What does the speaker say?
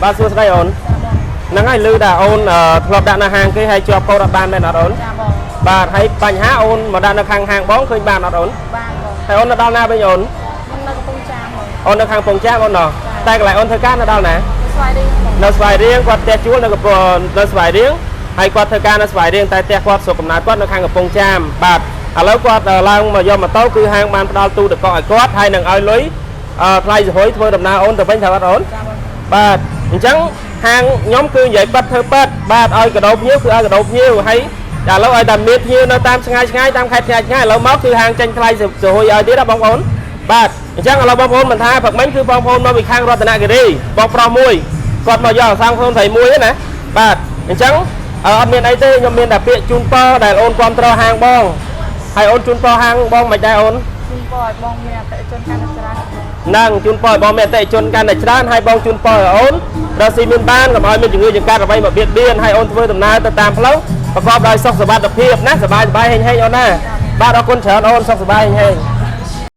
បាទសួស្តីអូន ចាបង ហ្នឹងហើយឮថាអូនអឺធ្លាប់ដាក់នៅហាងគេហើយជាប់កូដអត់បានមែនអត់អូន ចាបង បាទហើយបញ្ហាអូនមកដាក់នៅខាងហាងបងឃើញបានអត់អូន បានបង ហើយអូននៅដល់ណាវិញអូន ខ្ញុំនៅកំពង់ចាមបង អូននៅខាងពងចាមអូនណោះតែកន្លែងអូនធ្វើការនៅដល់ណា នៅស្វាយរៀងបង នៅស្វាយរៀងគាត់ផ្ទះជួលនៅកំពង់នៅស្វាយរៀងហើយគាត់ធ្វើការនៅស្វាយរៀងតែផ្ទះគាត់ស្រុកកំណើតគាត់នៅខាងកំពង់ចាមបាទឥឡូវគាត់ឡើងមកយកម៉ូតូគឺហាងបានផ្ដល់ទូទឹកកកឲ្យគាត់ហើយនឹងឲ្យលុយអឺថ្លៃសហុយធ្វើដំណើរអូនទៅវិញត្រូវអត់អូន ចាបង បាទអញ្ចឹងហាងខ្ញុំគឺនិយាយប៉ិតធ្វើប៉ិតបាទឲ្យកដោភ្ញៀវគឺឲ្យកដោភ្ញៀវហើយតែឥឡូវឲ្យតែមានភ្ញៀវនៅតាមឆ្ងាយឆ្ងាយតាមខេត្តឆ្ងាយឆ្ងាយឥឡូវមកគឺហាងចេញថ្លៃសហុយឲ្យទៀតណាបងប្អូនបាទអញ្ចឹងឥឡូវបងប្អូនមិនថាព្រឹកមិញគឺបងប្អូនមកពីខាងរតនគិរីបងប្រុសមួយគាត់មកយកអសាំងខ្លួនស្រីមួយហ្នឹងណាបាទអញ្ចឹងអត់មានអីទេខ្ញុំមានតែពាក្យជូនពរដែលអូនគ្រប់ត្រហាងបងហើយអូនជូនពរហាងបងមិនដែរអូន ជូនពរឲ្យបងមានអតិថិជនកាន់តែច្រើន នឹងជូនពរឲ្យបងមានអតិថិជនកាន់តែច្រើនហើយបងជូនពរឲ្យអូនរកស៊ីមានបានកុំឲ្យមានជំងឺចង្កាត់អ្វីមកបៀតបៀនហើយអូនធ្វើដំណើរទៅតាមផ្លូវប្រកបដោយសុខសុវត្ថិភាពណាសប្បាយសប្បាយហេងហេងអូនណាបាទអរគុណច្រើនអូនសុខសប្បាយហេងហេង។